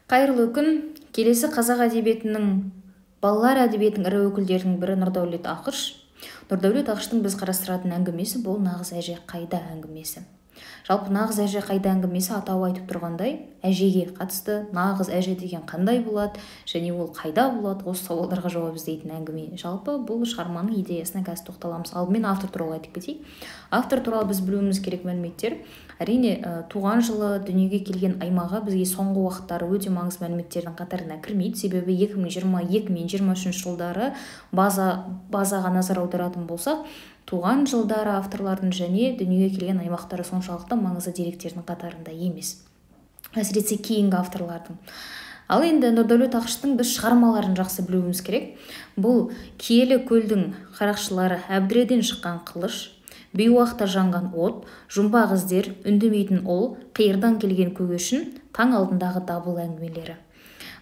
Қайырлы күн. Келесі қазақ әдебиетінің, балалар әдебиетінің ірі өкілдерінің бірі Нұрдәулет Ақыш. Нұрдәулет Ақыштың біз қарастыратын әңгімесі бұл «Нағыз әже қайда» әңгімесі. Жалпы «Нағыз әже қайда» әңгімесі атауы айтып тұрғандай әжеге қатысты. Нағыз әже деген қандай болады және ол қайда болады, осы сауалдарға жауап іздейтін әңгіме. Жалпы бұл шығарманың идеясына қазір тоқталамыз. Алдымен автор туралы айтып кетейік. Автор туралы біз білуіміз керек мәліметтер, әрине, туған жылы, дүниеге келген аймағы бізге соңғы уақыттары өте маңызды мәліметтердің қатарына кірмейді. Себебі 2022 мен 23 жылдары базаға назар аударатын болсақ, туған жылдары авторлардың және дүниеге келген аймақтары соншалықты маңызды деректердің қатарында емес, әсіресе кейінгі авторлардың. Ал енді Нұрдәулет Ақыштың біз шығармаларын жақсы білуіміз керек. Бұл «Киелі көлдің қарақшылары», «Әбдіреден шыққан қылыш», «Бейуақта жанған от», «Жұмбақ іздер», «Үндемейтін ұл», «Қиырдан келген көгершін», «Таң алдындағы дабыл» әңгімелері.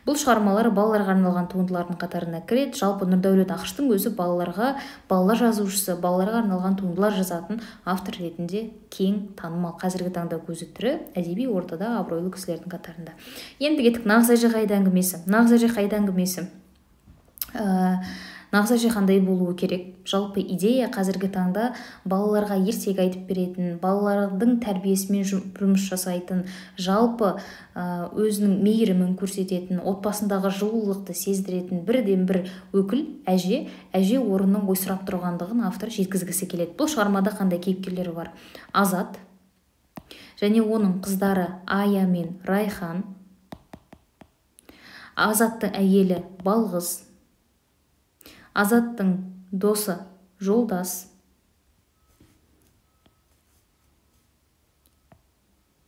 Бұл шығармалар балаларға арналған туындылардың қатарына кіреді. Жалпы Нұрдәулет Ақыштың өзі балаларға, балалар жазушысы, балаларға арналған туындылар жазатын автор ретінде кең танымал. Қазіргі таңда көзі тірі, әдеби ортада абыройлы кісілердің қатарында. Енді кеттік «Нағыз әже қайда» әңгімесі. «Нағыз әже қайда» әңгімесі. Нағыз әже қандай болуы керек? Жалпы идея қазіргі таңда балаларға ертегі айтып беретін, балалардың тәрбиесімен жұмыс жасайтын, жалпы өзінің мейірімін көрсететін, отбасындағы жылулықты сездіретін бірден бір өкіл әже, әже орнының ойсырап тұрғандығын автор жеткізгісі келеді. Бұл шығармада қандай кейіпкерлері бар? Азат және оның қыздары Ая мен Райхан, Азаттың әйелі Балғыз, Азаттың досы Жолдас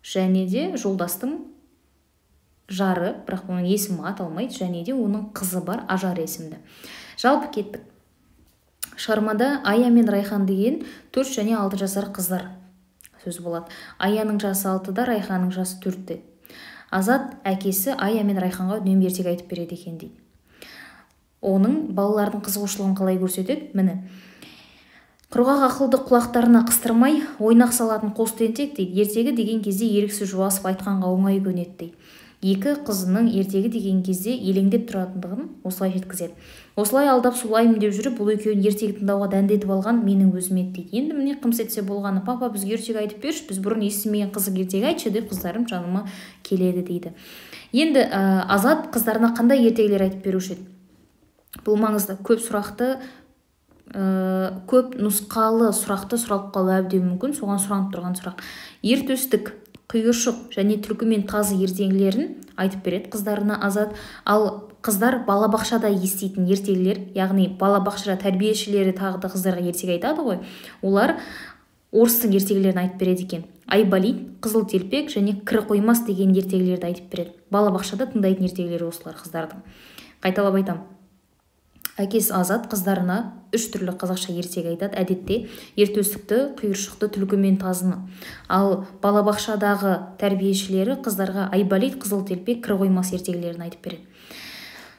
және де Жолдастың жары, бірақ оның есімі аталмайды, және де оның қызы бар, Ажар есімді. Жалпы кеттік. Шығармада Ая мен Райхан деген 4 және 6 жасар қыздар сөз болады. Аяның жасы 6-да, Райханның жасы 4-те. Азат әкесі Ая мен Райханға үнемі ертегі айтып береді екен дейді. Оның балалардың қызығушылығын қалай көрсетеді? Міне, құрғақ ақылды құлақтарына қыстырмай, ойнақ салатын қос тентек дейді. Ертегі деген кезде еріксіз жуасып айтқанға оңай көнеді дейді. Екі қызының ертегі деген кезде елеңдеп тұратындығын осылай жеткізеді. Осылай алдап сулаймын деп жүріп, бұл екеуін ертегі тыңдауға дәндетіп алған менің өзім еді дейді. Енді міне қымс етсе болғаны, папа бізге ертегі айтып берші, біз бұрын естімеген қызық ертегі айтшы деп қыздарым жаныма келеді дейді. Енді Азат қыздарына қандай ертегілер айтып беруші еді? Бұл маңызды, көп сұрақты, көп нұсқалы сұрақты сұралып қалуы әбден мүмкін, соған сұранып тұрған сұрақ. Ер төстік, құйыршық және түлкі мен тазы ертегілерін айтып береді қыздарына Азат. Ал қыздар балабақшада еститін ертегілер, яғни балабақшада тәрбиешілері тағы да қыздарға ертегі айтады ғой, олар орыстың ертегілерін айтып береді екен. Айбалит, Қызыл телпек және Кір қоймас деген ертегілерді айтып береді. Балабақшада тыңдайтын ертегілері осылар қыздардың. Қайталап айтамын. Әкесі Азат қыздарына үш түрлі қазақша ертегі айтады. Әдетте ер төстікті, құйыршықты, түлкі мен тазыны. Ал балабақшадағы тәрбиешілері қыздарға Айбалит, Қызыл телпек, Кір қоймас ертегілерін айтып береді.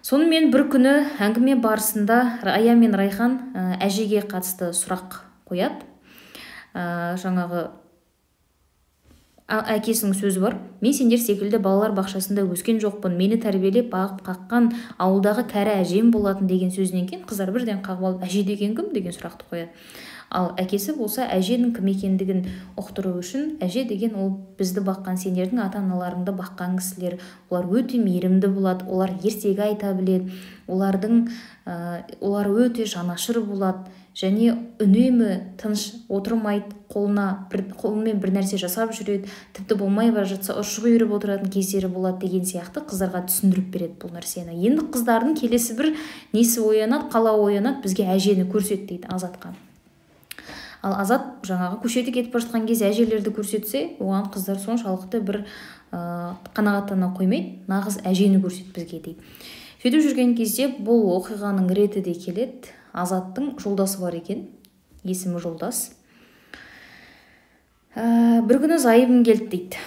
Сонымен бір күні әңгіме барысында Ая мен Райхан әжеге қатысты сұрақ қояды. Жаңағы әкесінің сөзі бар. Мен сендер секілді балалар бақшасында өскен жоқпын, мені тәрбиелеп бағып қаққан ауылдағы кәрі әжем болатын деген сөзінен кейін қыздар бірден қағып алып, әже деген кім деген сұрақты қояды. Ал әкесі болса әженің кім екендігін ұқтыру үшін, әже деген ол бізді баққан, сендердің ата-аналарыңды баққан кісілер, олар өте мейірімді болады, олар ертегі айта біледі, олар өте жанашыр болады және үнемі тыныш отырмайды, қолымен бір нәрсе жасап жүреді, тіпті болмай бара жатса ұршық үйіріп отыратын кездері болады деген сияқты қыздарға түсіндіріп береді бұл нәрсені. Енді қыздардың келесі бір несі оянады, қалауы оянады, бізге әжені көрсет дейді Азатқа. Ал Азат жаңағы көшеде кетіп бара жатқан кезде әжелерді көрсетсе, оған қыздар соншалықты бір қанағаттана қоймайды, нағыз әжені көрсет бізге дейді. Сөйтіп жүрген кезде бұл оқиғаның реті де келеді. Азаттың жолдасы бар екен, есімі Жолдас. Бір күні зайыбым келді дейді.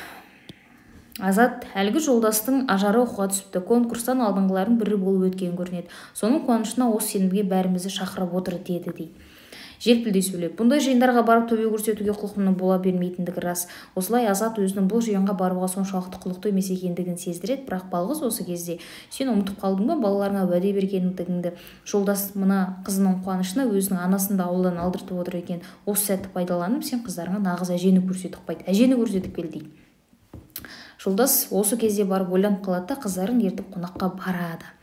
Азат әлгі Жолдастың ажары оқуға түсіпті, конкурстан алдыңғылардың бірі болып өткен көрінеді. Соның қуанышына осы сенбіге бәрімізді шақырып отыр деді дейді. Желпілдей сөйлеп, бұндай жиындарға барып төбе көрсетуге құлқымның бола бермейтіндігі рас. Осылай Азат өзінің бұл жиынға баруға соншалықты құлықты емес екендігін сездіреді. Бірақ балғыз осы кезде сен ұмытып қалдың ба балаларыңа уәде бергендігіңді? Жолдас мына қызының қуанышына өзінің анасын да ауылдан алдыртып отыр екен. Осы сәтті пайдаланып, сен қыздарыңа нағыз әжені көрсетіп қайт, әжені көрсетіп кел дейді. Жолдас осы кезде барып ойланып қалады да, қыздарын ертіп қонаққа барады.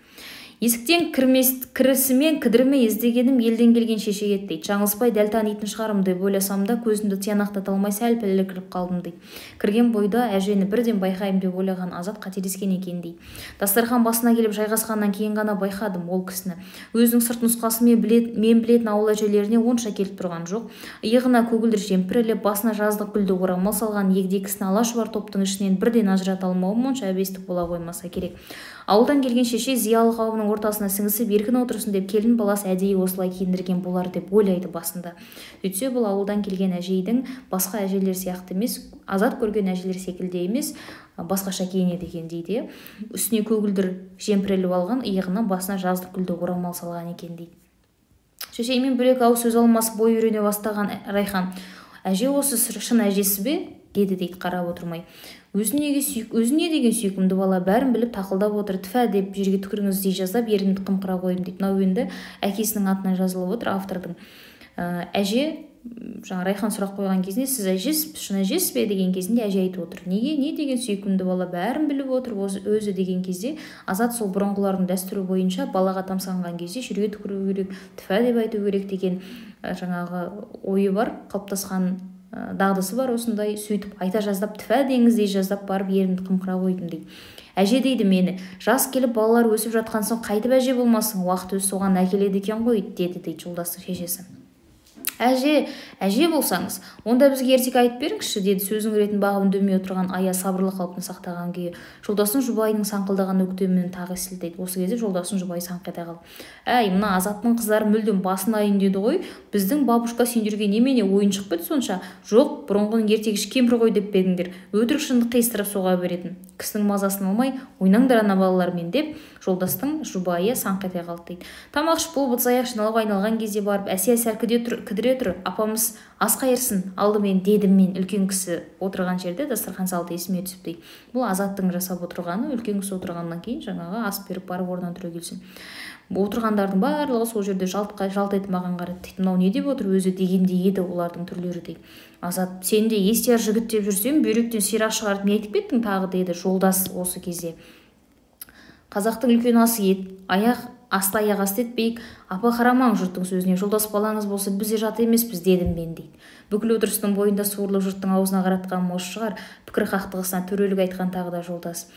Есіктен кірісімен кідірмей іздегенім елден келген шеше еді дейді. Жаңылыспай дәл танитын шығармын деп ойласам да, көзімді тиянақтата алмай сәл пәл іркіліп қалдым дейді. Кірген бойда әжені бірден байқаймын деп ойлаған Азат қателескен екен дейді. Дастархан басына келіп жайғасқаннан кейін ғана байқадым ол кісіні. Өзінің сырт нұсқасы мен білетін ауыл әжелеріне онша келіп тұрған жоқ. Иығына көгілдір жемпір іліп, басына жаздық гүлді орамал салған егде кісіні ала шұбар топтың ішінен бірден ажырата алмауым онша әбестік бола қоймаса керек. Ауылдан келген шеше зиялы қауымның ортасына сіңісіп еркін отырсын деп келін баласы әдейі осылай киіндірген болар деп ойлайды басында. Сөйтсе бұл ауылдан келген әжейдің басқа әжелер сияқты емес, Азат көрген әжелер секілді емес, басқаша киінеді екен дейді. Үстіне көгілдір жемпір іліп алған, иығына басына жаздық гүлді орамал салған екен дейді. Шешеймен бір-екі ауыз сөз алмасып бой үйрене бастаған Райхан: "Әже, осы шын әжесі бе?" деді дейді қарап отырмай. Өзі не деген сүйкімді бала, бәрін біліп тақылдап отыр, тіфә деп жерге түкіріңіз дей жаздап, ерінді қымқыра қойдым дейді. Мынау енді әкесінің атынан жазылып отыр автордың. Әже, жаңа Райхан сұрақ қойған кезінде, сіз әжесіз, шын әжесіз бе деген кезінде әже айтып отыр. Неге, не деген сүйкімді бала, бәрін біліп отыр өзі деген кезде Азат сол бұрынғылардың дәстүрі бойынша балаға тамсанған кезде жерге түкіру керек, тіфә деп айту керек деген жаңағы ойы бар, қалыптасқан дағдысы бар осындай. Сөйтіп айта жаздап, тіфә деңіздей жаздап барып ерінді қымқыра қойдым дейді. Әже дейді мені, жас келіп балалар өсіп жатқан соң қайтып әже болмасын, уақыт өзі соған әкеледі екен ғой деді дейді жолдастың шешесі. Әже, әже болсаңыз, онда бізге ертегі айтып беріңізші деді сөздің ретін бағып үндемей отырған Ая сабырлы қалпын сақтаған күйі. Жолдастың жұбайының саңқылдаған өктемін тағы сілтейді. Осы кезде жолдастың жұбайы саңқ ете қалды. Әй, мына Азаттың қыздары мүлдем басын айын деді ғой. Біздің бабушка сендерге немене ойыншық па еді сонша? Жоқ, бұрынғының ертегіші кемпір ғой деп пе едіңдер? Өтірік шынды қиыстырып соға беретін. Кісінің мазасын алмай, ойнаңдар ана балалармен деп жолдастың жұбайы саңқ ете қалды дейді. Тамақ ішіп болып ыдыс-аяқ жиналуға айналған кезде барып, Әсия сәл кідіре тұр, апамыз ас қайырсын алдымен дедім мен. Үлкен кісі отырған жерде дастархан салды есіме түсіп дейді. Бұл Азаттың жасап отырғаны, үлкен кісі отырғаннан кейін жаңағы ас беріп барып орнынан түрегелсін. Отырғандардың барлығы сол жерде жалт етіп маған қарады дейді. Мынау не деп отыр өзі дегендей еді олардың түрлері дейді. Азат, сен де естияр жігіт деп жүрсем, бүйректен сирақ шығарып не айтып кеттің тағы деді жолдас осы кезде. Қазақтың үлкен асы ет, аяқ асты аяқ асты етпейік, апа қарамаң жұрттың сөзіне, жолдас балаңыз болса біз де жат емеспіз дедім мен дейді. Бүкіл отырыстың бойында суырылып жұрттың аузына қаратқан осы шығар, пікір қақтығысына төрелік айтқан тағы да жолдас.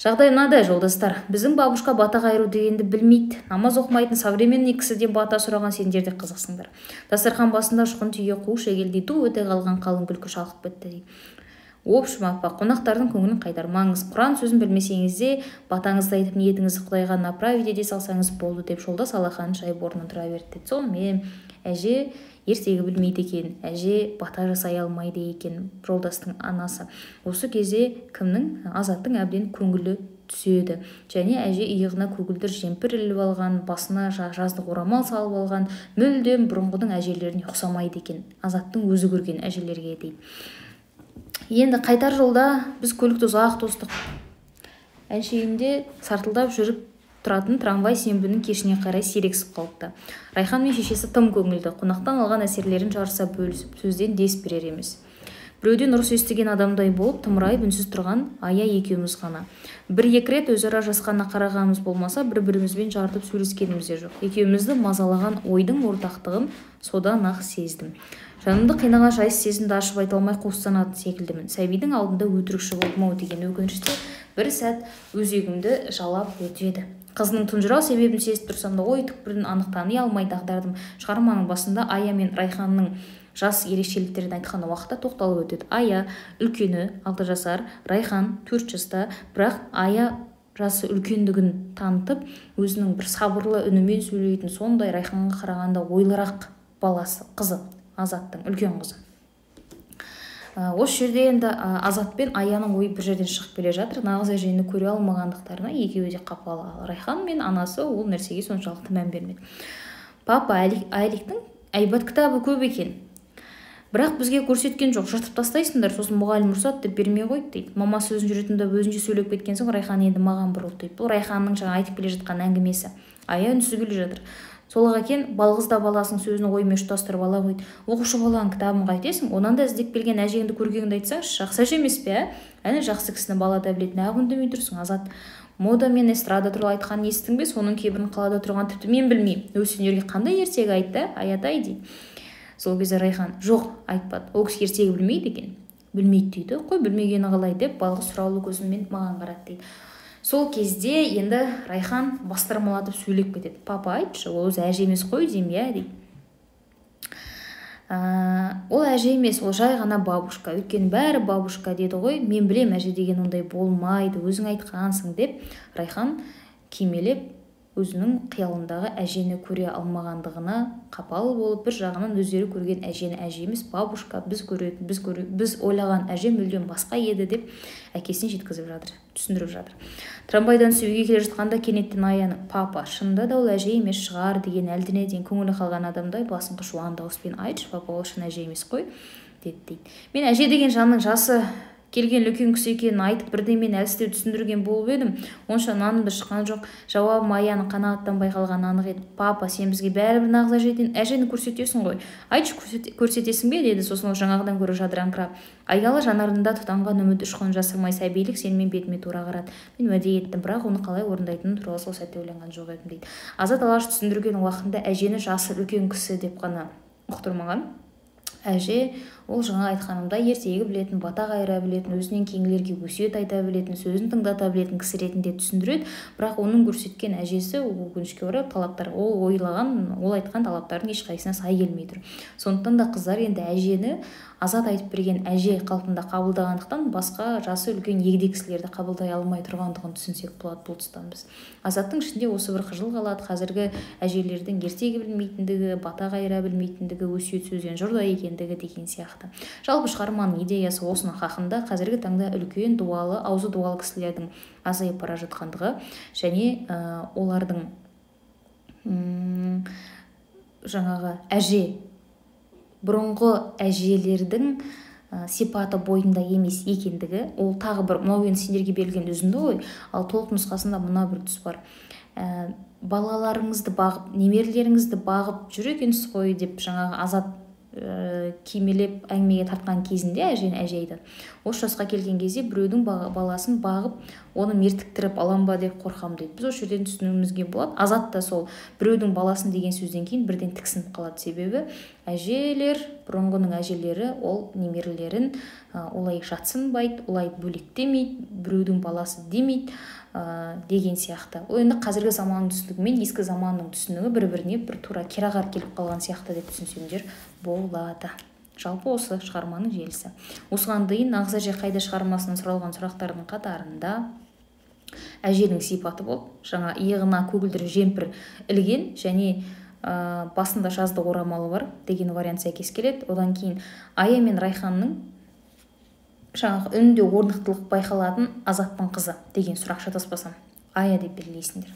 Жағдай мынадай, жолдастар, біздің бабушка бата қайыру дегенді білмейді, намаз оқымайтын современный кісіден бата сұраған сендер де қызықсыңдар. Дастархан басында ұшқын түйе қу шегелдей ду өте қалған қалың күлкі шалқып кетті дейді. В общем, апа, қонақтардың көңілін қайтармаңыз. Құран сөзін білмесеңіз де, батаңызды айтып ниетіңізді Құдайға направить ете салсаңыз болды деп жолдас алақанын жайып орнынан тұра берді. Сонымен әже ертегі білмейді екен, әже бата жасай алмайды екен жолдастың анасы. Осы кезде кімнің, Азаттың әбден көңілі түседі. Және әже иығына көгілдір жемпір іліп алған, басына жаздық орамал салып алған, мүлдем бұрынғының әжелеріне ұқсамайды екен. Азаттың өзі көрген әжелерге дейді. Енді қайтар жолда біз көлікті ұзақ тостық. Әншейінде сартылдап жүріп тұратын трамвай сенбінің кешіне қарай сирексіп қалыпты. Райхан мен шешесі тым көңілді, қонақтан алған әсерлерін жарыса бөлісіп, сөзден дес берер емес. Біреуден ұрыс естіген адамдай болып, тымырайып үнсіз тұрған Ая екеуміз ғана. Бір-екі рет өзара жасқана қарағанымыз болмаса, бір-бірімізбен жартып сөйлескеніміз де жоқ. Екеумізді мазалаған ойдың ортақтығын содан-ақ сездім. Жанымды қинаған жайсыз сезімді ашып айта алмай қуыстанатын секілдімін. Сәбидің алдында өтірікші болдым-ау деген өкінішті бір сәт өзегімді жалап өтеді. Қызының тұнжырау себебін сезіп тұрсам да ой түкпірін анық тани алмай дағдардым. Шығарманың басында Ая мен Райханның жас ерекшеліктерін айтқан уақытта тоқталып өтеді. Ая үлкені 6 жасар, Райхан 4 жаста, бірақ Ая жасы үлкендігін танытып, өзінің бір сабырлы үнімен сөйлейтін сондай Райханға қарағанда ойлырақ баласы, қызы, Азаттың үлкен қызы. Осы жерде енді Азат пен Аяның ойы бір жерден шығып келе жатыр. Нағыз әжені көре алмағандықтарына екеуі де қапалы. Райхан мен анасы ол нәрсеге соншалықты мән бермеді. Папа Аликтің Әйбат кітабы көп екен, бірақ бізге көрсеткен жоқ, жыртып тастайсыңдар, сосын мұғалім ұрсады деп бермей қойды дейді. Мамасы өзін жүре тыңдап, өзінше сөйлеп кеткен соң, Райхан енді маған бұрылды дейді. Бұл Райханның жаңа айтып келе жатқан әңгімесі. Ая үнсіз келе жатыр. Сол-ақ екен, балғыз да баласының сөзін оймен ұштастырып ала қойды. Оқушы баланың кітабын қайтесің, онан да іздеп келген әжеңді көргеніңді айтсаңшы, жақсы әже емес пе, ә? Әне жақсы кісіні бала да біледі, неғып үндемей тұрсың, Азат? Мода мен эстрада туралы айтқанын естің бе? Соның кейбірін қалада тұрған тіпті мен білмеймін. Өз сендерге қандай ертегі айтты, Аятай дейді. Сол кезде Райхан: жоқ, айтпады, ол кісі ертегі білмейді екен. Білмейді дейді қой, білмегені қалай деп балғыз сұраулы көзімен маған қарады дейді. Сол кезде енді Райхан бастырмалатып сөйлеп кетеді. Папа, айтшы, ол өзі әже емес қой деймін, иә дейді. Ол әже емес, ол жай ғана бабушка, өйткені бәрі бабушка деді ғой, мен білем, әже деген ондай болмайды, өзің айтқансың деп Райхан кимелеп өзінің қиялындағы әжені көре алмағандығына қапалы болып, бір жағынан өздері көрген әжені әже емес, бабушка, біз көретін, біз ойлаған әже мүлдем басқа еді деп әкесіне жеткізіп жатыр, түсіндіріп жатыр. Трамвайдан түсіп үйге келе жатқанда кенеттен Аяның: папа, шынында да ол әже емес шығар деген әлденеден көңілі қалған адамдай басыңқы жуан дауыспен: айтшы, папа, ол шын әже емес қой деді дейді. Мен әже деген жанның жасы келген үлкен кісі екенін айтып, бірдемені әлсіздеу түсіндірген болып едім, онша нанымды шыққан жоқ. Жауабым Аяның қанағаттанбай қалғаны анық еді. Папа, сен бізге бәрібір нағыз әжені көрсетесің ғой, айтшы, көрсетесің бе деді сосын ол жаңағыдан гөрі жадыраңқырап. Аялы жанарында тұтанған үміт ұшқынын жасырмай, сәбилік сеніммен бетіме тура қарады. Мен уәде еттім, бірақ оны қалай орындайтыным туралы сол сәтте ойланған жоқ едім дейді. Азат алғаш түсіндірген уақытында әжені жасы үлкен кісі деп қана ұқтырмаған. Әже ол жаңа айтқанымдай ертегі білетін, бата қайыра білетін, өзінен кейінгілерге өсиет айта білетін, сөзін тыңдата білетін кісі ретінде түсіндіреді. Бірақ оның көрсеткен әжесі, өкінішке орай, талаптар, ол ойлаған, ол айтқан талаптардың ешқайсысына сай келмей тұр. Сондықтан да қыздар енді әжені Азат айтып берген әже қалпында қабылдағандықтан, басқа жасы үлкен егде кісілерді қабылдай алмай тұрғандығын түсінсек болады бұл тұстан біз. Азаттың ішінде осы бір қыжыл қалады: қазіргі әжелердің ертегі білмейтіндігі, бата қайыра білмейтіндігі, өсиет сөзден жұрдай екендігі деген сияқты. Жалпы шығарманың идеясы осының хақында: қазіргі таңда үлкен дуалы, аузы дуалы кісілердің азайып бара жатқандығы және олардың жаңағы әже, бұрынғы әжелердің сипаты бойында емес екендігі. Ол тағы бір, мынау енді сендерге берілген үзінді ғой, ал толық нұсқасында мына бір тұс бар. Балаларыңызды бағып, немерелеріңізді бағып жүр екенсіз ғой деп жаңағы Азат кимелеп әңгімеге тартқан кезінде әжені, әже айтады: осы жасқа келген кезде біреудің баласын бағып, оны мертіктіріп алам ба деп қорқамын дейді. Біз осы жерден түсінуімізге болады, Азат та сол біреудің баласын деген сөзден кейін бірден тіксініп қалады. Себебі әжелер, бұрынғының әжелері ол немерелерін олай жатсынбайды, олай бөлектемейді, біреудің баласы демейді деген сияқты. Ол енді қазіргі заманның түсінігі мен ескі заманның түсінігі бір-біріне бір тура кереғар келіп қалған сияқты деп түсінсеңдер болады. Жалпы осы шығарманың желісі. Осыған дейін «Нағыз әже қайда» шығармасынан сұралған сұрақтардың қатарында әженің сипаты болып, жаңа иығына көгілдір жемпір ілген және басында жаздық орамалы бар деген вариант сәйкес келеді. Одан кейін Ая мен Райханның жаңағы үнінде орнықтылық байқалатын Азаттың қызы деген сұрақ, шатаспасам, Ая деп белгілейсіңдер.